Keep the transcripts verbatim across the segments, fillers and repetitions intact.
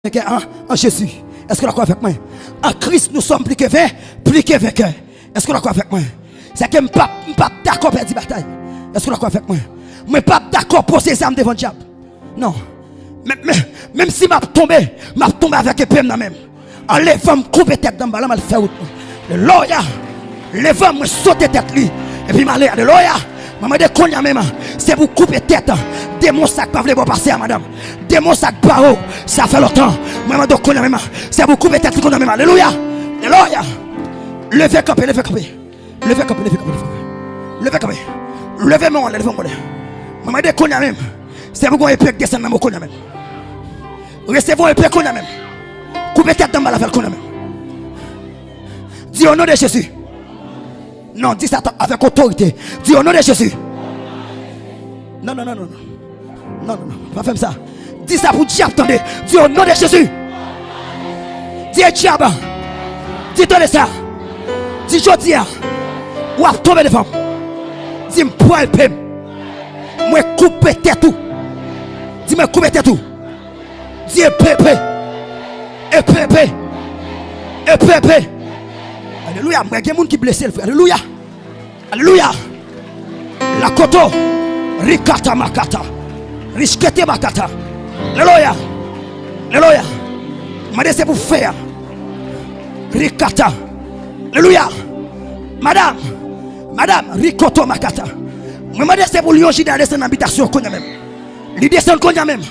vainqueurs en, en Jésus. Est-ce que w dakò avèk mwen? En Christ, nous sommes plus que vain, plus que vainqueurs. Est-ce que w dakò avèk mwen? Se ke m p ap, m p ap dakò pèdi batay. Est-ce que w dakò avèk mwen? Mwen p ap dakò poze zam devan dyab. Non. Men, men, menm si m ap tonbe, m ap tonbe avèk epe m nan men m. An levan m koupe tèt danm balan, m al fè wout mwen. Alelouya! Levan m, mwen sote tèt li. Epi m ale, alelouya! Mwen mande kounye a menm, se pou koupe tèt demon sa k pa vle ba w pase a, madanm. Demon sa k bare w, sa fè lontan. Mwen mande kounye a menm, se pou koupe tèt li kounye a menm. Alelouya! Alelouya! Leve kanpe, leve kanpe. Leve kanpe, leve kanpe, leve kanpe. Leve kanpe. Leve men w anlè, leve men w anlè. Mwen mande kounye a menm, se pou gon epe k desann nan men w kounye a menm. Resevwa yon epe kounye a menm. Koupe tèt danm balan avè l kounye a menm. Di, au nom de Jésus. Non, di sa avèk otorite. Di, au nom de Jésus. Non, non, non, non, non. Non, non, non. Pa fè m sa. Di sa pou dyab tande. Di, au nom de Jésus. Di, dyab. Di, tande sa. Di, jodi a, w ap tonbe devan m. Di, m pran epe m. Mwen koupe tèt ou. Di, mwen koupe tèt ou. Di, epe, epe. Epe, epe. Epe, epe. Alelouya. Mwen gen moun ki blese l, frè. Alelouya. Alelouya. Lakoto. Rikata makata. Riskete makata. Alelouya. Alelouya. Mande se pou fè a. Rikata. Alelouya. Madam. Madam. Rikoto makata. Mwen mande se pou Lyon Jida desann nan abitasyon kounye a menm. Li desann kounye a menm.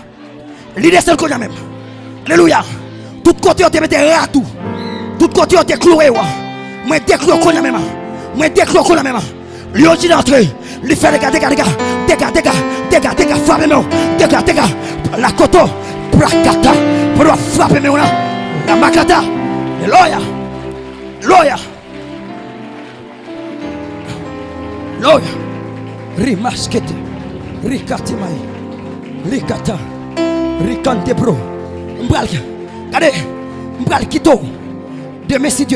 Li desann kounye a menm. Alelouya. Tout kote yo te mete rad ou, tout kote yo te klouwe w, mwen dekloure w kounye a menm. Mwen dekloure w kounye a menm. Li yon ti antre. Li fè dega, dega, dega. Dega, dega, dega, dega. Frape men w. Dega, dega. Lakoto. Prakata. Pou w frape men w la. Ramakata. Alelouya. Alelouya. Gloria. Rimaskete. Rikatimay. Rikata. Rikantebro. M pral, gade, m pral kite w. Demen, si Dye